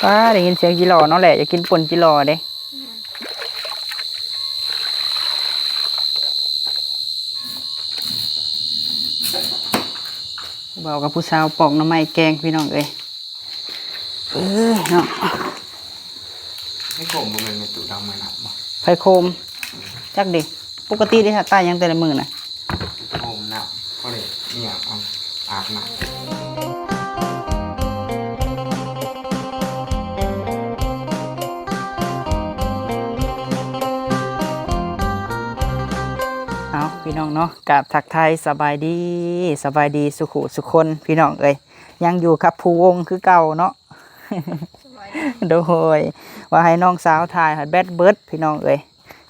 ປ້າ ໄດ້ຍິນສຽງຈິລໍເນາະແຫຼະ ຢາກກິນປົ່ນຈິລໍເດ້. ເວົ້າກັບຜູ້ສາວປອກໜໍ່ໄມ້ແກງ ພີ່ນ້ອງເອີຍ. ເອີເນາະ ໄຟໂຄມບໍ່ແມ່ນແມ່ຕູ້ດຳມານຳບໍ່? ໄຟໂຄມ ຈັກເດ ປົກກະຕິເດ ຖ້າຕາຍຫຍັງແຕ່ລະມື້ນະ ໂຄມນຳ ພໍໄດ້ເມຍເອົາອາບນ້ຳ. ເອົາ ພີ່ນ້ອງເນາະ ກາບທັກທາຍສະບາຍດີ ສະບາຍດີສູ່ຄູ່ສູ່ຄົນ ພີ່ນ້ອງເອີຍ. ຍັງຢູ່ກັບພູວົງຄືເກົ່າເນາະ. ໂດຍ ວ່າໃຫ້ນ້ອງສາວຖ່າຍ ແບັດເບິດ ພີ່ນ້ອງເອີຍ.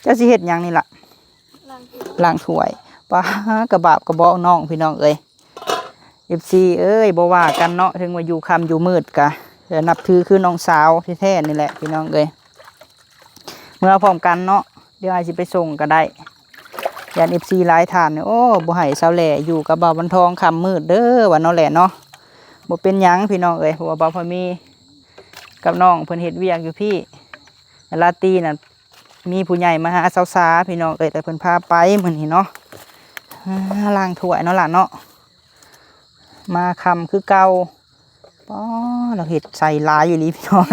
ເຈົ້າຊິເຮັດຫຍັງນີ້ລະ? ລ້າງຖ້ວຍ ປ້າ ກະບາບກະບອກນ້ອງ ພີ່ນ້ອງເອີຍ. ເອັຟຊີເອີຍ ບໍ່ວ່າກັນເນາະ ເຖິງວ່າຢູ່ຄ່ຳຢູ່ມືດກະນັບຖືຄືນ້ອງສາວແທ້ໆນີ້ແຫຼະ ພີ່ນ້ອງເອີຍ. ເມືອພ້ອມກັນເນາະ ດຽວອ້າຍຊິໄປສົ່ງກະໄດ້. ຢ້ານເອັຟຊີຫຼາຍທ່ານ ໂອ້ ບໍ່ໃຫ້ສາວແຫຼຢູ່ກັບບ່າວວັນທອງຄ່ຳມືດເດີ ວ່າເນາະແຫຼະເນາະ. ບໍ່ເປັນຫຍັງ ພີ່ນ້ອງເອີຍ ເພາະວ່າບ່າວພາມີກັບນ້ອງເພິ່ນເຮັດວຽກຢູ່ພີ້. ລາຕີນະ ມີຜູ້ໃຫຍ່ມາຫາສາວສາ ພີ່ນ້ອງເອີຍ ແຕ່ເພິ່ນພາໄປມື້ນີ້ເນາະ. ອາ ລ້າງຖ້ວຍເນາະຫຼານເນາະ ມາຄ່ຳຄືເກົ່າ. ປ້າ ລາວເຮັດໃສ່ຫຼາຍອີ່ຫຼີພີ່ນ້ອງ.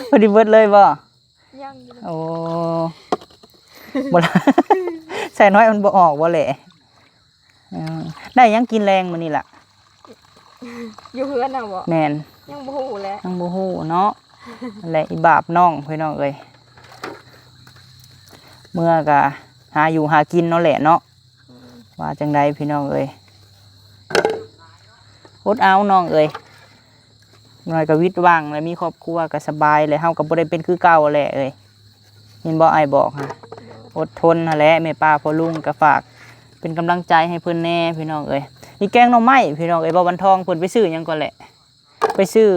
ພໍດີເບິດເລີຍບໍ່? ຍັງຢູ່. ໂອ້ ບໍ່ລະ ໃສ່ໜ້ອຍມັນບໍ່ອອກບໍ່ແຫຼະ? ເອີ ໄດ້ຫຍັງກິນແລງມື້ນີ້ລະ? ຢູ່ເຮືອນນະບໍ່? ແມ່ນ ຍັງບໍ່ຮູ້ແຫຼະ ຍັງບໍ່ຮູ້ເນາະ. ແລະອີບາບນ້ອງ ພີ່ນ້ອງເອີຍ ເມືອກະຫາຢູ່ຫາກິນເນາະແຫຼະເນາະ. ອືມ ວ່າຈັ່ງໃດ ພີ່ນ້ອງເອີຍ ອົດເອົານ້ອງເອີຍ. ນ້ອຍກໍວິດຫວັງ ແລະມີຄອບຄົວກໍສະບາຍ ແລະເຮົາກໍບໍ່ໄດ້ເປັນຄືເກົ່າແຫຼະເອີຍ. ເຫັນບໍ່ ອ້າຍບອກຫັ້ນ ອົດທົນຫັ້ນແຫຼະ. ແມ່ປ້າພໍ່ລຸງກໍຝາກເປັນກຳລັງໃຈໃຫ້ເພິ່ນແດ່ ພີ່ນ້ອງເອີຍ. ນີ້ແກງໜໍ່ໄມ້ ພີ່ນ້ອງເອີຍ. ບ່າວວັນທອງເພິ່ນໄປຊື້ຫຍັງກ່ອນແຫຼະ? ໄປຊື້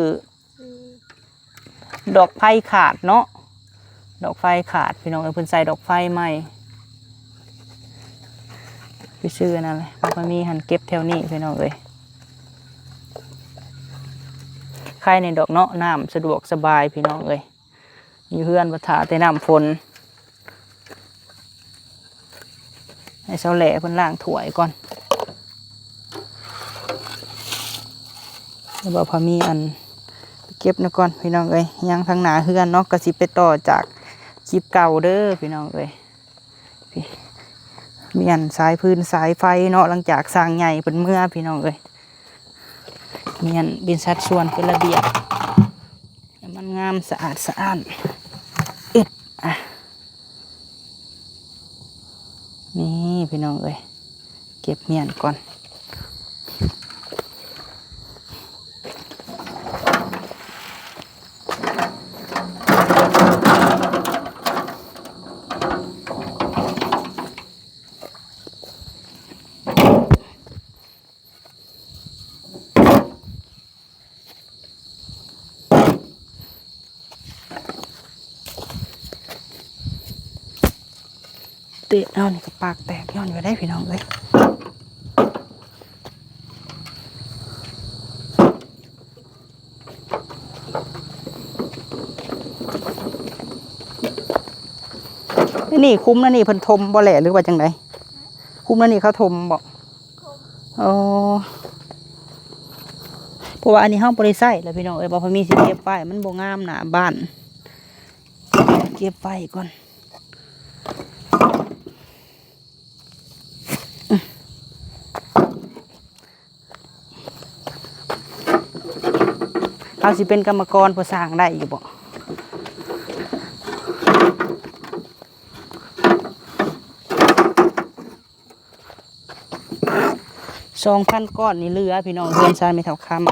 ດອກໄຟຂາດເນາະ ດອກໄຟຂາດ ພີ່ນ້ອງເອີຍ. ເພິ່ນໃສ່ດອກໄຟໃໝ່ ໄປຊື້ອັນນັ້ນແຫຼະ. ເຂົາກໍມີຫັ້ນ ເກັບແຖວນີ້ ພີ່ນ້ອງເອີຍ. ໄຄແດ່ດອກເນາະ ນ້ຳສະດວກສະບາຍ ພີ່ນ້ອງເອີຍ. ຢູ່ເຮືອນບໍ່ຖ້າແຕ່ນ້ຳຝົນ. ໃຫ້ສາວແຫຼເພິ່ນລ້າງຖ້ວຍກ່ອນ. ແລ້ວບໍ່ພໍມີອັນ ໄປເກັບນຳກ່ອນ ພີ່ນ້ອງເອີຍ. ຍັງທາງໜ້າເຮືອນເນາະ ກໍຊິໄປຕໍ່ຈາກຄລິບເກົ່າເດີ ພີ່ນ້ອງເອີຍ. ນີ້ ມີອັນສາຍຟືນສາຍໄຟເນາະ ຫຼັງຈາກຊ່າງໃຫຍ່ເພິ່ນເມືອ ພີ່ນ້ອງເອີຍ. ມີອັນເປັນສັດສ່ວນເປັນລະບຽບ ໃຫ້ມັນງາມສະອາດສະອ້ານ. ອຶບ ອ່ະ ນີ້ພີ່ນ້ອງເອີຍ ເກັບມ້ຽນກ່ອນ. ເຕະເຮົານີ້ກໍປາກແຕກຍ້ອນຢູ່ເດ້ ພີ່ນ້ອງເອີຍ. ນີ້ ຄຸ້ມນະນີ້ເພິ່ນຖົມບໍ່ແຫຼະ ຫຼືວ່າຈັ່ງໃດ? ຄຸ້ມນະນີ້ເຂົາຖົມບໍ່? ອໍ ເພາະວ່າອັນນີ້ເຮົາບໍ່ໄດ້ໃຊ້ແລ້ວ ພີ່ນ້ອງເອີຍ. ບໍ່ພໍມີຊິເກັບໄວ້ ມັນບໍ່ງາມໜ້າບ້ານ ເກັບໄວ້ກ່ອນ. ເຮົາຊິເປັນກຳມະກອນຜູ້ສ້າງໄດ້ຢູ່ບໍ່? ສອງພັນກ້ອນນີ້ເຫຼືອ ພີ່ນ້ອງ ເຮືອນຊານແມ່ເຖົ້າຄຳ. ເ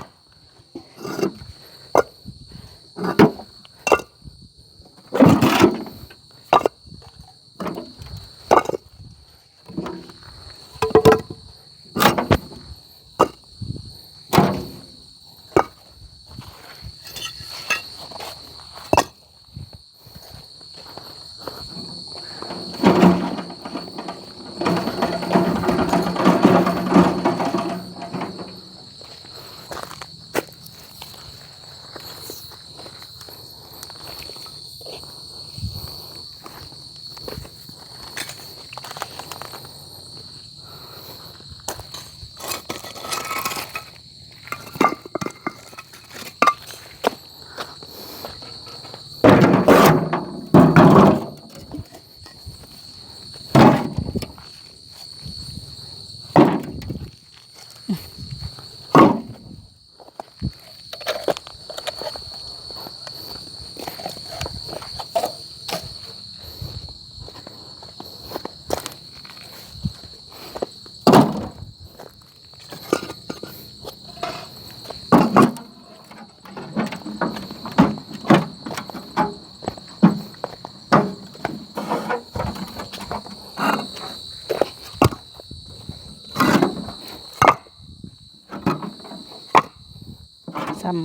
ກຳ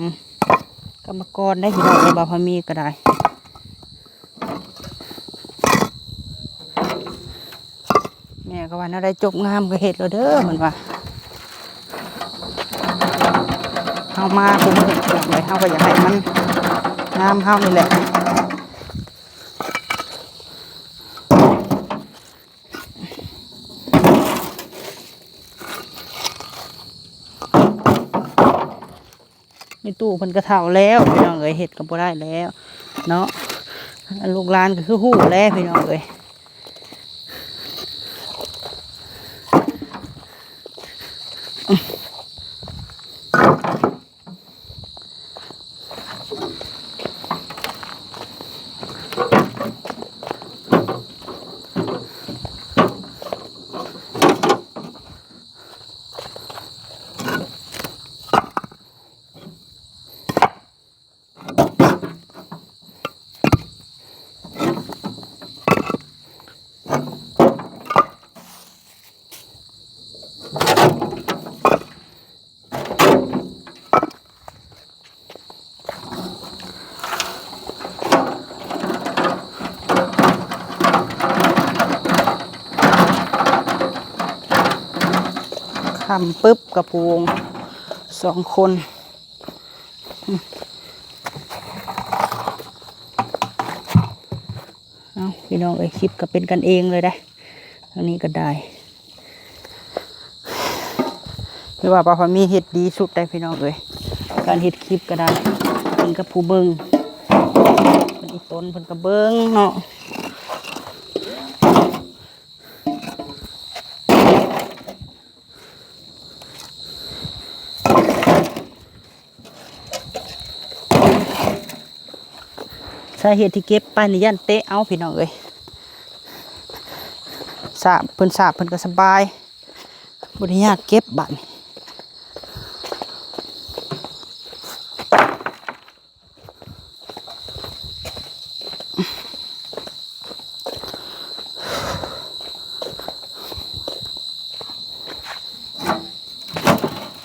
ກຳມະກອນໄດ້ພີ່ນ້ອງເອີຍ ບ່າວພາມີກໍໄດ້. ແມ່ກໍວ່າແນວໃດຈົບງາມກໍເຮັດໂລດເດີ ເພິ່ນວ່າ. ເຮົາມາທຸກມື້ພີ່ນ້ອງເອີຍ ເຮົາກໍຢາກໃຫ້ມັນງາມເຮົານີ້ແຫຼະ. ແມ່ຕູ້ເພິ່ນກໍເຖົ້າແລ້ວພີ່ນ້ອງເອີຍ ເຮັດກໍບໍ່ໄດ້ແລ້ວເນາະ. ອັນລູກຫຼານກໍຄືຮູ້ແຫຼະພີ່ນ້ອງເອີຍ. ຄ່ຳປຶບ ກະປູສອງຄົນ. ເອົ້າ ພີ່ນ້ອງເອີຍ ຄລິບກໍເປັນກັນເອງເລີຍເດ້ ອັນນີ້ກໍໄດ້ ຄືວ່າປ້າພາມີເຮັດດີສຸດໄດ໋ພີ່ນ້ອງເອີຍ ການເຮັດຄລິບກໍໄດ້ ເພິ່ນກັບຜູ້ເບິ່ງ ເພິ່ນອີ່ຕົນເພິ່ນກໍເບິ່ງເນາະ. ສາເຫດທີ່ເກັບໄປນີ້ຢ້ານເຕະເອົາພີ່ນ້ອງເອີຍ ສາບ ເພິ່ນສາບເພິ່ນກໍສະບາຍ ບໍ່ໄດ້ຍາກເກັບບາດນີ້.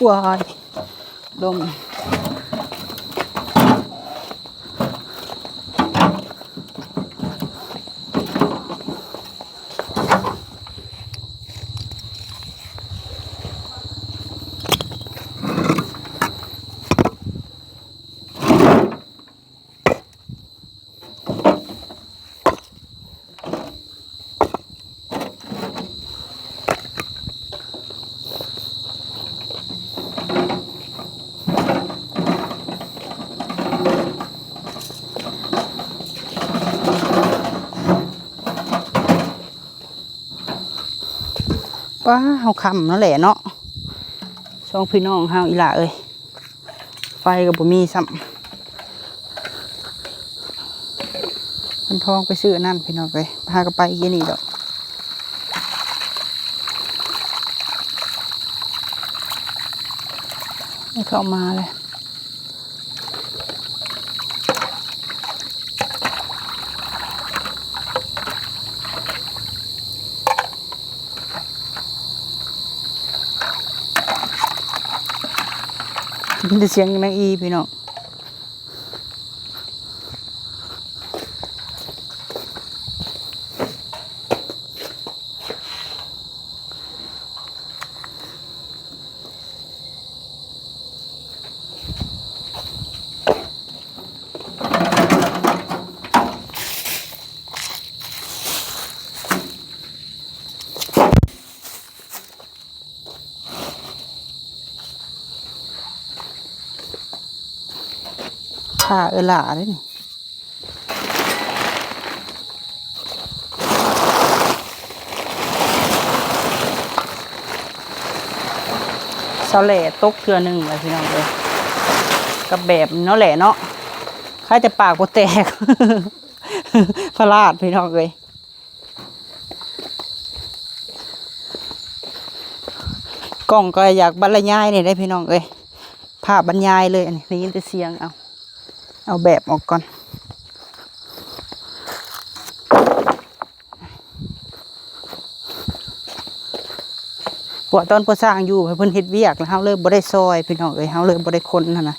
ວ້າຍ ລົມ ປ້າ ເຮົາຄ່ຳແລ້ວແຫຼະເນາະ ສອງພີ່ນ້ອງເຮົາ ອີ່ຫຼ້າເອີຍ ໄຟກໍບໍ່ມີຊ້ຳ ມັນທອງໄປຊື້ອັນນັ້ນພີ່ນ້ອງເອີຍ ຫາກໍໄປກິນນີ້ດອກ ເຂົ້າມາແລ້ວ. ໄດ້ຍິນແຕ່ສຽງນາງອີພີ່ນ້ອງ. ຂ້າເອື້ອຍຫຼ້າເດ້ນີ້. ສາວແຫຼຕົກເທື່ອໜຶ່ງແລ້ວພີ່ນ້ອງເອີຍ ກັບແບບເນາະແຫຼເນາະ ໃຄແຕ່ປາກບໍ່ແຕກ ພະລາດພີ່ນ້ອງເອີຍ. ກ້ອງກໍຢາກບັນລະຍາຍນີ້ໄດ໋ພີ່ນ້ອງເອີຍ ພາບບັນຍາຍເລີຍ ອັນນີ້ໄດ້ຍິນແຕ່ສຽງ ເອົາ ເອົາແບບອອກກ່ອນ ເພາະວ່າຕອນພໍ່ຊ່າງຢູ່ ເພິ່ນເຮັດວຽກ ແລ້ວເຮົາເລີຍບໍ່ໄດ້ຊ່ອຍພີ່ນ້ອງເອີຍ ເຮົາເລີຍບໍ່ໄດ້ຄົນຫັ້ນນະ.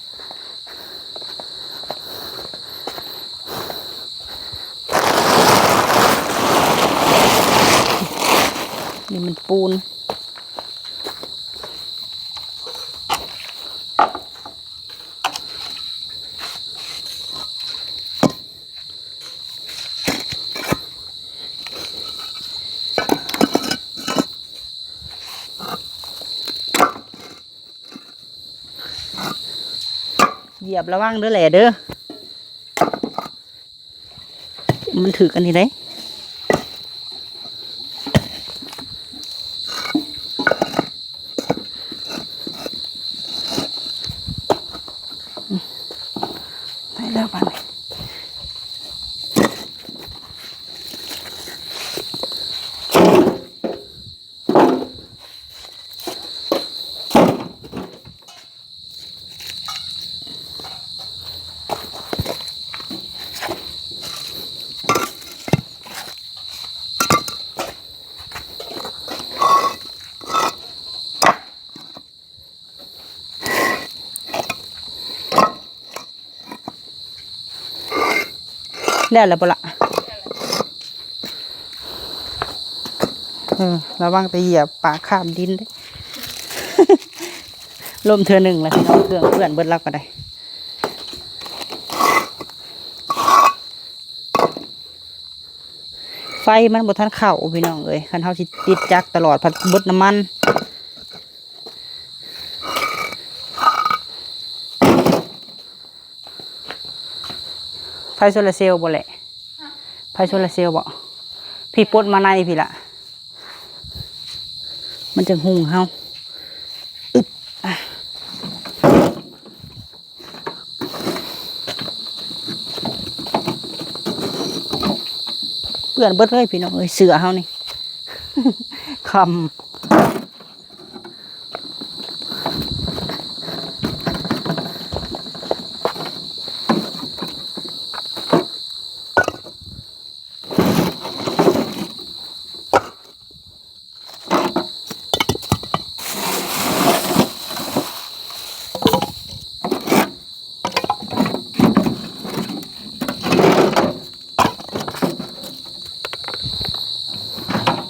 ປູນ. ຢຽບລະວັງເດີແຫຼເດີ ມັນຖືກອັນນີ້ເດ້. ໄດ້ແລ້ວບາດນີ້. ແລ້ວລະບໍ່ລະ? ເອີ ລະວັງແຕ່ຢຽບປາກຄາບດິນເດ້. ລົ້ມເທື່ອໜຶ່ງລະພີ່ນ້ອງ ເຄື່ອງເປື້ອນເບິດລາວກໍໄດ້. ໄຟມັນບໍ່ທັນເຂົ້າພີ່ນ້ອງເອີຍ ຄັນເຮົາຊິຕິດຈັກຕະຫຼອດພັດເບິດນ້ຳມັນ. ໄຟໂຊລາເຊວບໍ່ແຫຼະ? ໄຟໂຊລາເຊວບໍ່? ພີ່ປົດມາໃນພີ້ລະ ມັນຈັ່ງຮຸ່ງເຮົາ. ອຶບ ເປື້ອນເບິດເລີຍພີ່ນ້ອງເອີຍ ເສື້ອເຮົານີ້ ຄ່ຳ.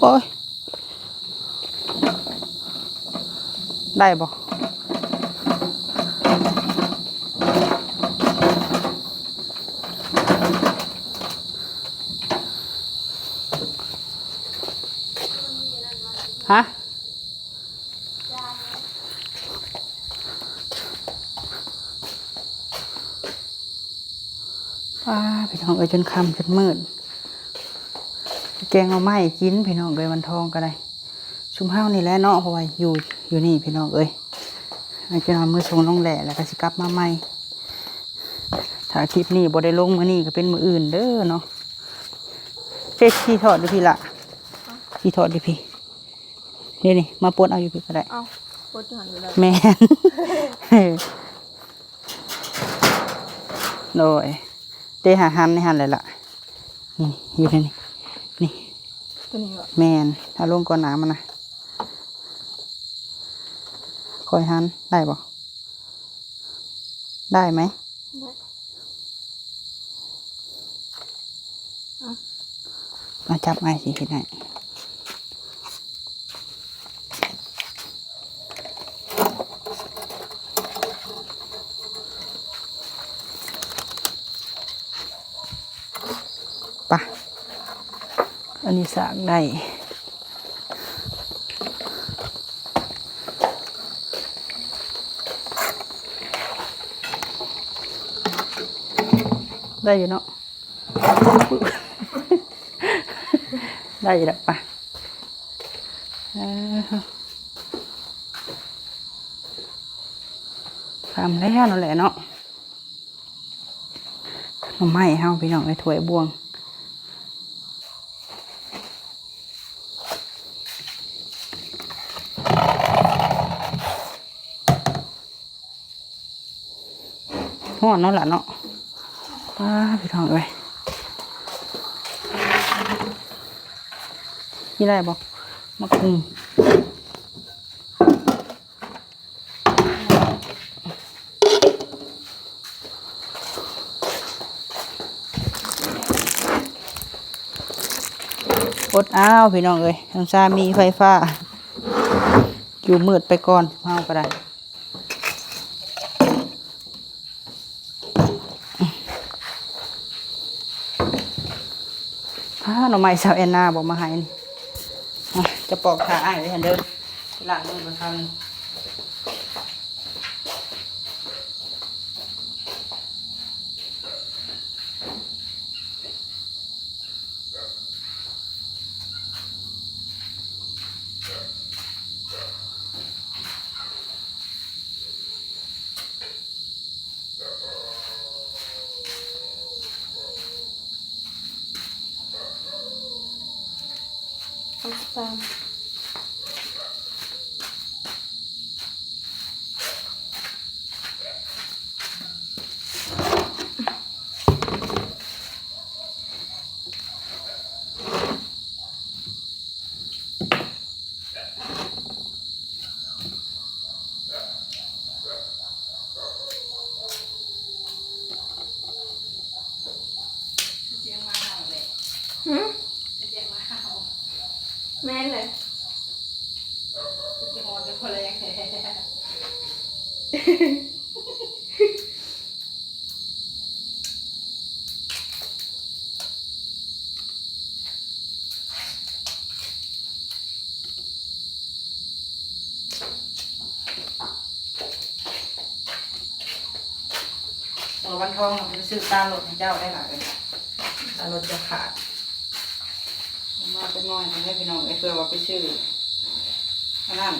ໂອ້ຍ ໄດ້ບໍ່? ຮະ? ປ້າ ພີ່ນ້ອງເອີຍ ຈົນຄ່ຳຈົນມືດ ແກງໜໍ່ໄມ້ກິນພີ່ນ້ອງເອີຍ ວັນທອງກໍໄດ້. ຊຸມເຮົານີ້ແຫຼະເນາະ ເພາະວ່າຢູ່ ຢູ່ນີ້ພີ່ນ້ອງເອີຍ ອາດຈະເອົາມື້ສົ່ງນ້ອງແຫຼະ ແລ້ວກໍຊິກັບມາໃໝ່. ຖ້າຄລິບນີ້ບໍ່ໄດ້ລົງມື້ນີ້ກໍເປັນມື້ອື່ນເດີເນາະ. ເຟສຂີ້ຖອດຢູ່ພີ້ລະ ຂີ້ຖອດຢູ່ພີ້. ນີ້ໆ ມາປົດເອົາຢູ່ພີ້ກໍໄດ້. ເອົ້າ ປົດຢູ່ຫັ້ນຢູ່ແລ້ວ. ແມ່ນ ໂດຍ ເຕະຫາຫັນໃນຫັ້ນແຫຼະລະ. ນີ້ໆ ຢູ່ໃນນີ້ ນີ້ ຕົວນີ້ບໍ? ແມ່ນ ເອົາລົງກ່ອນໜ້າມັນນະ ຄ່ອຍຫັນ ໄດ້ບໍ່? ໄດ້ໄໝ? ໄດ້. ມາຈັບອ້າຍຊິເຮັດໃຫ້ ປະ ອັນນີ້ສາກໄດ້. ໄດ້ຢູ່ເນາະ ໄດ້ຢູ່ດອກປະ ເອີ ຄ່ຳແລ້ວນັ້ນແຫຼະເນາະ. ໜໍ່ໄມ້ເຮົາພີ່ນ້ອງເອີຍ ຖ້ວຍບ່ວງ ຮ້ອນເນາະລະເນາະ. ປ້າ ພີ່ນ້ອງເອີຍ ກິນໄດ້ບໍ່? ໝາກຫຸ່ງ. ອ້າວ ພີ່ນ້ອງເອີຍ ທາງຊາມີໄຟຟ້າ ຢູ່ມືດໄປກ່ອນ ເຮົາກໍໄດ້. ອ້າ ໜໍ່ໄມ້ສາວແອນນາບໍ່ມາໃຫ້ນີ້ ມາ ຈະປອກຖ້າອ້າຍໄວ້ຫັ້ນເດີ ຊິລ້າງມືກ່ອນຄາວໜຶ່ງ. ຫືມ? ແມ່ນເລີຍ ເອົາວັນທອງໄປຊື້ຕາລົດໃຫ້ເຈົ້າໄດ້ຫຼາຍເລີຍ ຕາລົດຈະຂາດ. ມາຈັກໜ້ອຍກໍໄດ້ພີ່ນ້ອງເອີຍ ເພື່ອວ່າໄປຊື້ອັນນັ້ນ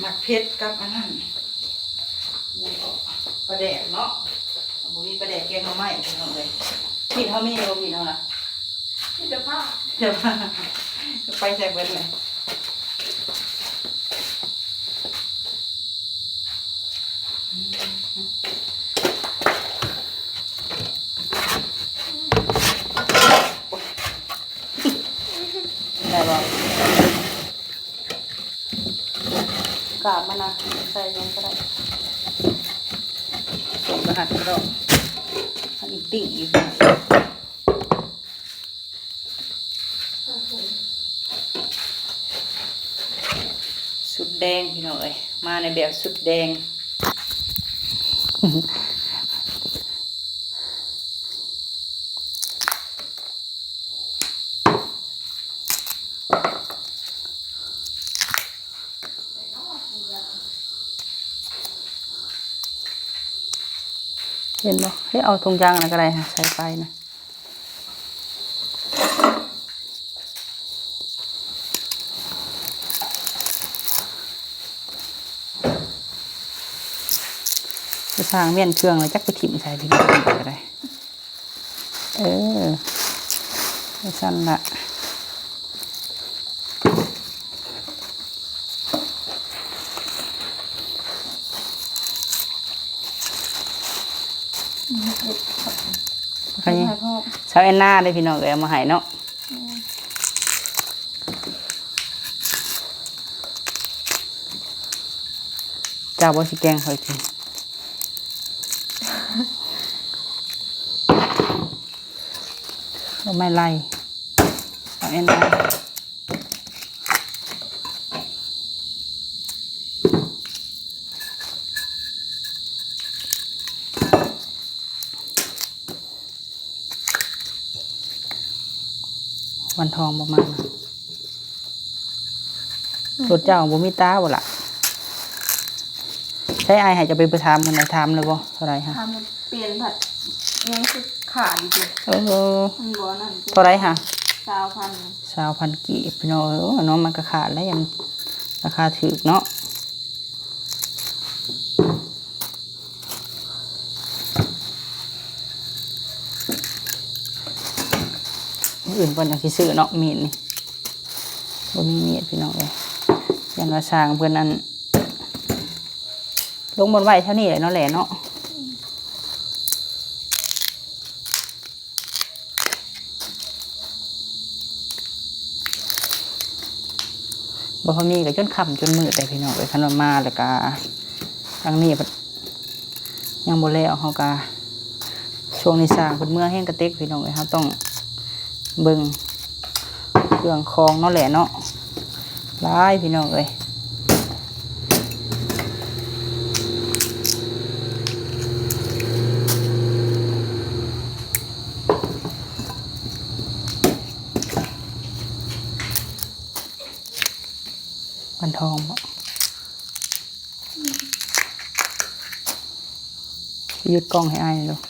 ໝາກເຜັດກັບອັນນັ້ນ ຫຍັງເກາະ ປາແດກເນາະ ບໍ່ມີປາແດກແກງໜໍ່ໄມ້ພີ່ນ້ອງເອີຍ. ມີດເຮົາມີບໍ່? ມີດເຮົານະ ມີແຕ່ຜ້າ ເດີ ໄປໃສ່ເບິດເລີຍ. ໄດ້ບໍ່? ກາບມັນນະ ໃສ່ຫຍັງກໍໄດ້ ສົ່ງລະຫັດກໍໄດ້ ອັນນີ້ຕິ່ງຢູ່. ຊຸດແດງພີ່ນ້ອງເອີຍ ມາໃນແບບຊຸດແດງ. ເຫັນບໍ່? ເຮັດເອົາຖົງຢາງນັ້ນກໍໄດ້ ໃສ່ໄປນະ. ໄປສ້າງວຽນເຄື່ອງແລ້ວ ຈັກໄປຖິ້ມໃສພີ່ນ້ອງກໍໄດ້. ເອີ ຈັ່ງຊັ້ນລະ. ສາວແອນນາເດ້ພີ່ນ້ອງເອີຍ ເອົາມາໃຫ້ເນາະ. ເຈົ້າບໍ່ຊິແກງຂ້ອຍກິນ ໜໍ່ໄມ້ໄລ່ ເອົາແອນນາ ວັນທອງບໍ່ມານະ. ອືມ ລົດເຈົ້າບໍ່ມີຕາບໍ່ລະ? ໃຊ້ອ້າຍໃຫ້ເຈົ້າໄປ ໄປຖາມເພິ່ນ ໄດ້ຖາມແລ້ວບໍ່? ເທົ່າໃດຫະ? ຖາມ ປ່ຽນບັດຍັງຄືຂາດຢູ່ຕິ. ເອີ ມັນບໍ່ນັ້ນຕິ. ເທົ່າໃດຫະ? ຊາວພັນ. ຊາວພັນກີບ ພີ່ນ້ອງເອີຍ. ໂອ້ ເນາະ ມັນກໍຂາດແລ້ວ ຍັງລາຄາຖືກເນາະ. ມື້ອື່ນເພິ່ນຈັ່ງຊິຊື້ເນາະ ມີດນີ້ ບໍ່ມີມີດພີ່ນ້ອງເອີຍ. ຢ້ານວ່າຊ່າງເພິ່ນອັນ ລົງບ່ອນໄວ້ແຖວນີ້ແຫຼະເນາະແຫຼະເນາະ. ບໍ່ພໍມີກໍຈົນຄ່ຳຈົນມືດໄດ໋ພີ່ນ້ອງເອີຍ. ຄັນວ່າມາແລ້ວກະ ຫຼັງນີ້ພັດຍັງບໍ່ແລ້ວ ເຮົາກະ ຊ່ວງນີ້ຊ່າງເພິ່ນເມືອແຮງກະເຕັກພີ່ນ້ອງເອີຍ. ເຮົາຕ້ອງເບິ່ງ ເຄື່ອງຂອງເນາະແຫຼະເນາະ ຫຼາຍພີ່ນ້ອງເອີຍ. ວັນທອງບໍ? ຢຸດກ້ອງໃຫ້ອ້າຍແດ່ລູກ.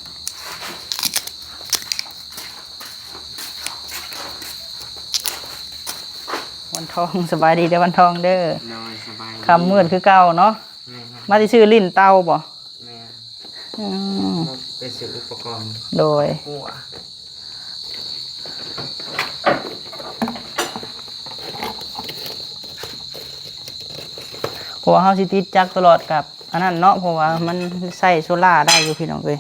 ວັນທອງ ສະບາຍດີເດີວັນທອງເດີ. ໂດຍ ສະບາຍດີ. ຄ່ຳມືດຄືເກົ່າເນາະ. ແມ່ນ. ມາແຕ່ຊື້ຫຼິ້ນເຕົ່າບໍ? ແມ່ນ. ອືມ ມາແຕ່ຊື້ອຸປະກອນ. ໂດຍ. ຄົວ ເພາະວ່າເຮົາຊິຕິດຈັກຕະຫຼອດກັບອັນນັ້ນເນາະ ເພາະວ່າມັນໃຊ້ໂຊລາໄດ້ຢູ່ພີ່ນ້ອງເອີຍ.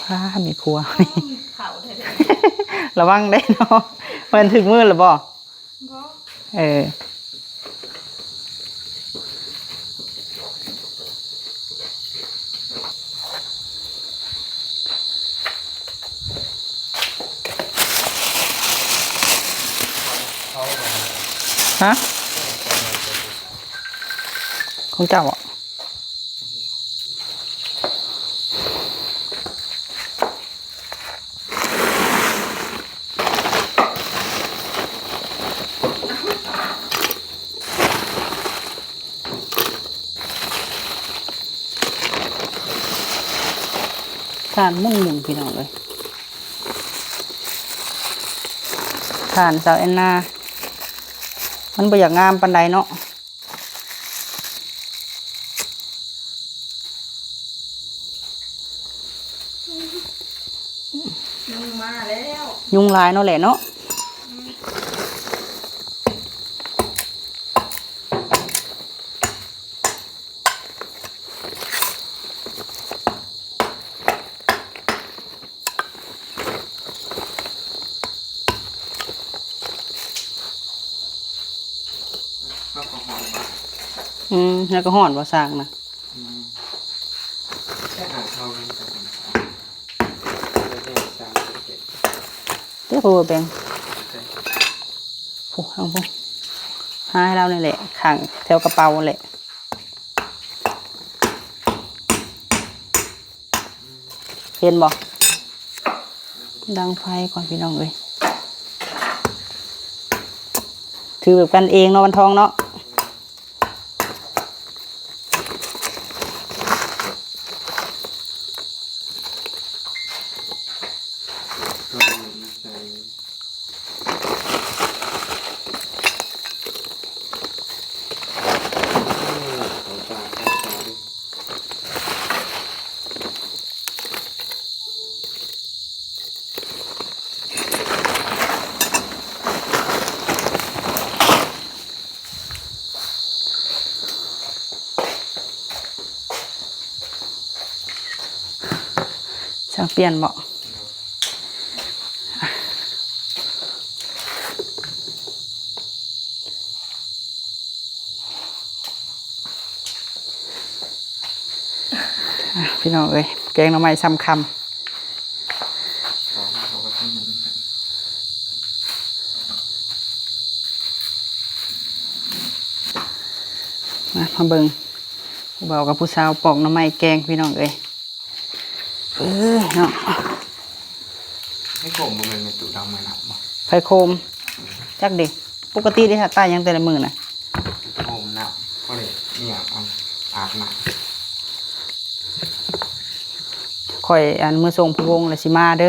ອາ ແມ່ຄົວ ເຂົ້າແທ້ໆ ລະວັງເດ້ເນາະ ແມ່ນຖືກມືແລ້ວບໍ່? ບໍ່. ເອີ ຮະ? ຂອງເຈົ້າເບາະ? ຖ່ານໝຸ່ນໆ ພີ່ນ້ອງເອີຍ ຖ່ານສາວແອນນາ ມັນບໍ່ຢາກງາມປານໃດເນາະ. ຍຸງມາແລ້ວ ຍຸງຫຼາຍເນາະແຫຼະເນາະ. ອືມ ເຮົາກໍຮ້ອນວ່າ ອືມ ແລ້ວກໍຮ້ອນວ່າຊ່າງນະ. ອືມ ແຕ່ຫາເຂົ້າຍັງຈະ ເດີ ເອົາເບິ່ງ ໂອ້ ທາງພຸ້ນ ຫາໃຫ້ລາວນີ້ແຫຼະ ຂ້າງແຖວກະເປົາຫັ້ນແຫຼະ. ເຫັນບໍ່? ດັງໄຟກ່ອນພີ່ນ້ອງເອີຍ ຖືແບບກັນເອງເນາະ ວັນທອງເນາະ. ຊ່າງປ່ຽນເບາະ? ອ່ະ ພີ່ນ້ອງເອີຍ ແກງໜໍ່ໄມ້ຊ່ຳຄ່ຳ ມາ ມາເບິ່ງ ຜູ້ບ່າວກັບຜູ້ສາວປອກໜໍ່ໄມ້ແກງ ພີ່ນ້ອງເອີຍ. ເອີເນາະ ໄພໂຄມບໍ່ແມ່ນແມ່ຕູ້ດຳມານຳບໍ່? ໄພໂຄມ ຈັກເດ ປົກກະຕິເດ ຖ້າຕາຍຫຍັງແຕ່ລະມື້ນະ ໄພໂຄມນຳ ພໍໄດ້ເມຍອາບນ້ຳ ຂ້ອຍ ອັນ ມື້ສົ່ງຜູ້ວົງລະຊິມາເດີ.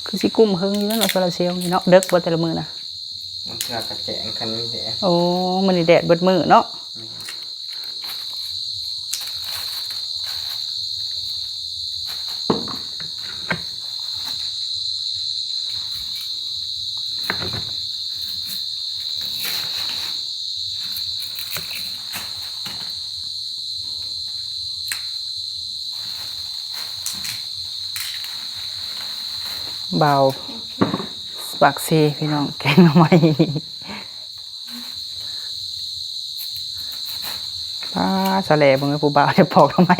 ຄືຊິກຸ້ມເຮິງຢູ່ເນາະ ໂຊລາເຊວນີ້ເນາະ ເດິກບໍ່ແຕ່ລະມື້ນະ? ບາງເທື່ອກໍແຈ້ງ ຄັນມີແດດ. ໂອ້ ມື້ນີ້ແດດເບິດມື້ເນາະ. ແມ່ນ. ເ ບ່າວປາກເຊພີ່ນ້ອງ ແກງໜໍ່ໄມ້. ປ້າ ສະແຫຼະ ເບິ່ງເອີຍ ຜູ້ບ່າວໄດ້ປອກໜໍ່ໄມ້.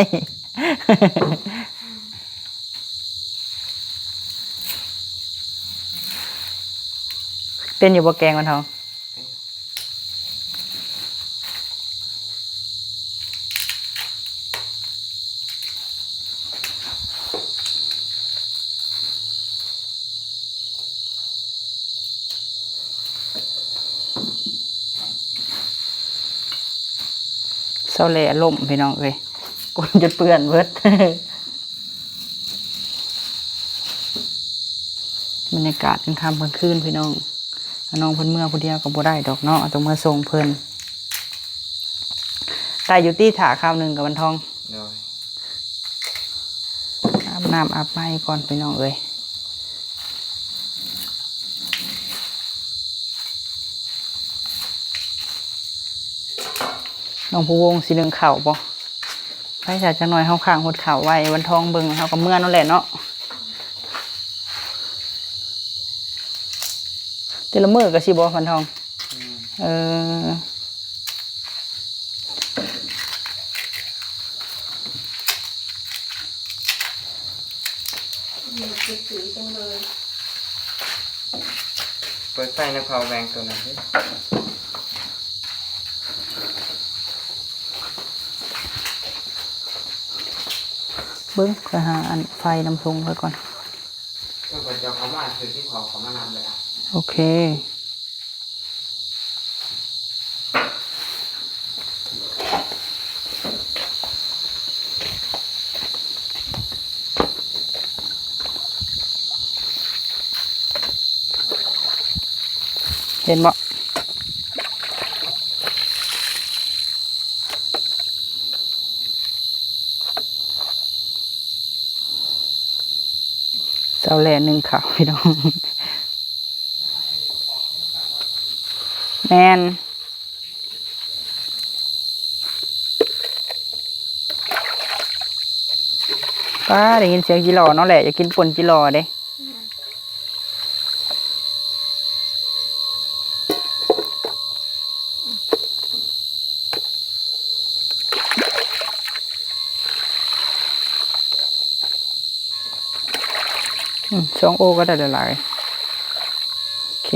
ເປັນຢູ່ບໍ່ແກງວັນທອງ? ເຊົາແຫຼະລົ້ມພີ່ນ້ອງເອີຍ ກົ້ນຈົນເປື້ອນເບິດ. ບັນຍາກາດກາງຄ່ຳກາງຄືນພີ່ນ້ອງ ອາ ນ້ອງເພິ່ນເມືອຜູ້ດຽວກໍບໍ່ໄດ້ດອກເນາະ ຕ້ອງເມືອສົ່ງເພິ່ນ. ໄດ້ຢູ່ຕິ ຖ້າຄາວໜຶ່ງກັບວັນທອງ? ໂດຍ. ອາບນ້ຳອາບໃໝກ່ອນພີ່ນ້ອງເອີຍ. ນ້ອງພູວົງຊິໜຶ້ງເຂົ້າບໍ່? ໄປຊະ ຈັກໜ້ອຍເຮົາຄ້າງຫົດເຂົ້າໄວ້ ວັນທອງເບິ່ງ ເຮົາກໍເມືອໂລດແຫຼະເນາະ. ແຕ່ລະມື້ກໍຊິບໍ່ ວັນທອງ? ແມ່ນ. ເອີ. ເປີດໄຟໃນເຜົາແບງໂຕນັ້ນເດ້. ເບິ່ງ ຂ້ອຍຫາອັນໄຟນຳຊົງຂ້ອຍກ່ອນ. ເອີ ເຂົາເຈົ້າເຂົ້າມາ ຄືຊິເຂົ້າ ເຂົ້າມານຳເລີຍ. ໂອເຄ. ເຫັນບໍ່? ເຊົາແລະໜຶ້ງເຂົ້າພີ່ນ້ອງ. ແມ່ນ. ປ້າ ໄດ້ຍິນສຽງຈິຫຼໍ່ເນາະ ແລະຢາກກິນປົ່ນຈິຫຼໍ່ເດ້. ອືມ ສອງໂອກໍໄດ້ຫຼາຍໆ. ໂອເຄ.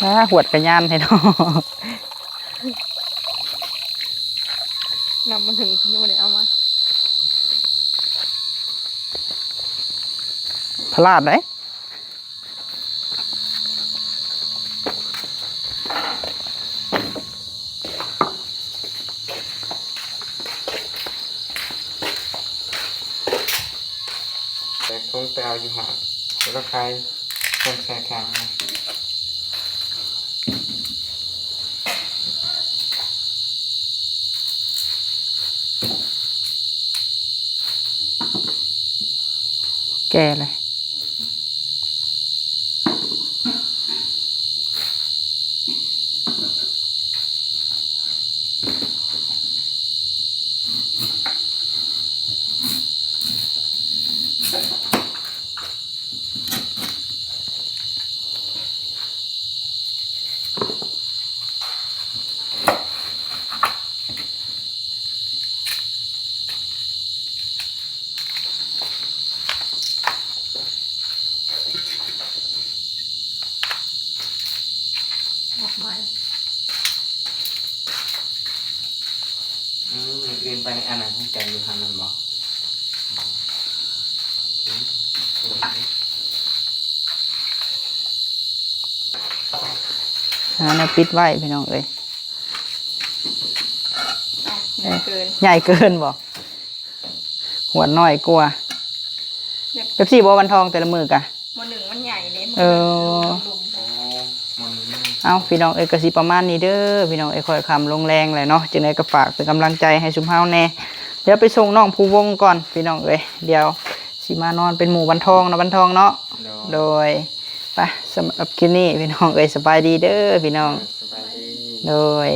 ອ້າ ຫວດກະຍານແທ້ເນາະ. ນຳມາເຖິງ ຍັງບໍ່ໄດ້ເອົາມາ. ພະລາດເດ້. ແບກຖົງໄປເອົາຢູ່ຫ້າງ ແລ້ວກໍຂາຍ ເຄື່ອງໃຊ້ແຂງ. ແກ່ເລີຍ. ດອກໄມ້ ອືມ ອື່ນໄປໃນອັນນັ້ນຂອງເຈົ້າຢູ່ຫັ້ນແມ່ນບໍ່? ຫາແນວປິດໄວ້ພີ່ນ້ອງເອີຍ. ເອົ້າ ໃຫຍ່ເກີນ ໃຫຍ່ເກີນບໍ່? ຫວດນ້ອຍກວ່າ. ແບບ ເປັບຊີບໍ່ວັນທອງແຕ່ລະມື້ກະ? ໝໍ້ໜຶ່ງມັນໃຫຍ່ເດ້. ເອີ ອໍ ໝໍ້ໜຶ່ງໃຫຍ່. ເອົ້າ ພີ່ນ້ອງເອີຍ ກະຊິປະມານນີ້ເດີພີ່ນ້ອງເອີຍ ຄ່ອຍຄ່ຳລົງແລງແລ້ວເນາະ. ຈັ່ງໃດກະຝາກເປັນກຳລັງໃຈໃຫ້ຊຸມເຮົາແດ່. ດຽວໄປສົ່ງນ້ອງພູວົງກ່ອນພີ່ນ້ອງເອີຍ ດຽວຊິມານອນເປັນໝູ່ວັນທອງເນາະ ວັນທອງເນາະ. ໂດຍ ໂດຍ ໄປ ສຳລັບຄລິບນີ້ພີ່ນ້ອງເອີຍ ສະບາຍດີເດີພີ່ນ້ອງ. ໂດຍ ສະບາຍດີ. ໂດຍ.